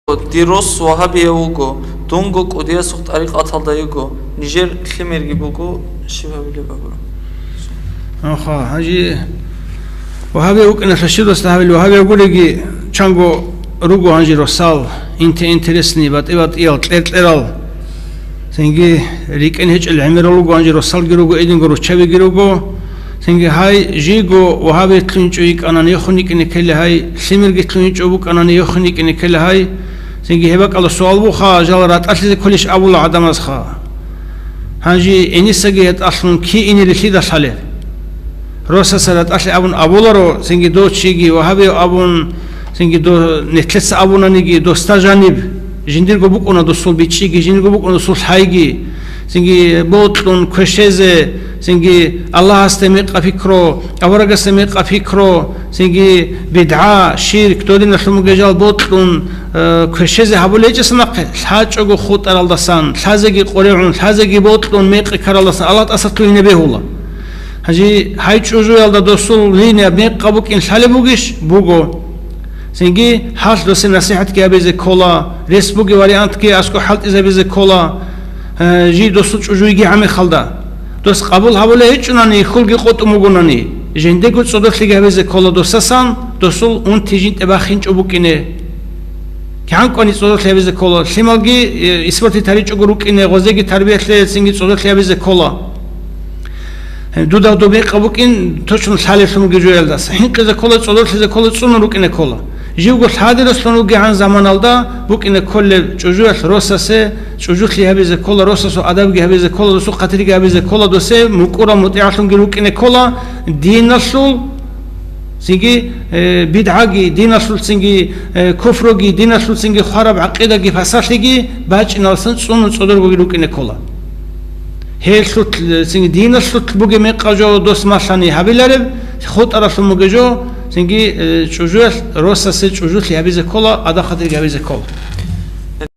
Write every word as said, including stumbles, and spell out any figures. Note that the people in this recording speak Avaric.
Дир рос вагьабияв вуго, дунго кӀудиясухъ тӀарикъаталда йиго, нижер лъимерги буго, щиб гьабилеб абураб. Аха, гьанже вагьабияв вукӀиналъа щиб росда гьабил вагьабияв гуреги, чанго руго гьанже росал, инте-, интересный, батӀи-батӀиял, кьер-кьерал. Цинги рикӀкӀин гьечӀел гӀемерал руго, гьанже росалги руго, эдинго руччабиги руго. Цинги гьай жийго вагьабиялъун йичӀо йикӀанани йохун йикӀине ккела гьай, лъимерги лъун йичӀо букӀанани йохун йикӀине ккела гьай. Цинги гьеб бакӀалда суал буха, жал ратӀалъизе кколищ абула гӀадамазха. Гьанже гӀинисаги ятӀалъун ки инили лъида лъалеб? Росаса ратӀалъи абун абуларо, цинги дов чиги вагьабияв абун, цинги до-, нилъеца абунаниги, досда жаниб, жиндирго букӀуна досул бичӀчӀиги, жиндирго букӀуна досул лъайги, цинги бокьун квешезе, цинги Аллагьасде мекъа пикро, аварагасде мекъа пикро, цинги бидгӀа, ширк, додиналъун бугел жал бокьун, э, квешезе гьабулел гьечӀеса нахъе, лъачӀого хутӀаралдасан, лъазеги къоригӀун, лъазеги бокьун мекъи ккаралдасан Аллагь тӀаса лъугьине бегьула. Гьанже гьай чӀужуялда досул линия мекъа букӀин лъалеб бугищ? Буго. Цинги гьалъ досе насихӀатги гьабизе ккола, рес бугеб вариантги аскӀоб хӀалтӀизабизе ккола, э, жий досул чӀужуйги гьамихалда. Дос къабул гьабулей гьечӀунани, хьулги къотӀун бугонани, жиндего цӀодорлъиги гьабизе ккола досасан, досул унти жинтӀе бахинчӀо букӀине. КигӀан кӀвани цӀодорлъи гьабизе ккола, лъималги, э, испортить гьаричӀого рукӀине, гъозеги тарбиялъе цинги цӀодорлъи гьабизе ккола. Дуда доб мекъа букӀин точно лъалелъун бугеб жоялдаса. ХӀинкъизе ккола, цӀодорлъизе ккола, цӀунун рукӀине ккола. Живго лъадиралъун вугегӀан заманалда букӀине кколеб чӀужуялъ росасе чӀужулъи гьабизе ккола, росасул адабги гьабизе ккола, досул хъатирги гьабизе ккола, досе мукӀурал мутӀигӀлъунги рукӀине ккола, диналъул цинги, э, бидгӀаги, диналъул цинги, э, куфруги, диналъул цинги хвараб гӀакъидаги пасалъиги бачӀиналдасан цӀунун цӀодоргоги рукӀине ккола. Гьелъул, э, цинги диналъул бугеб мекъа жо дос малъани гьабилареб, хутӀаралъун бугеб жо, цинги, э, чӀужуялъ росасе чӀужулъи гьабизе ккола, адаб хъатирги гьабизе ккола.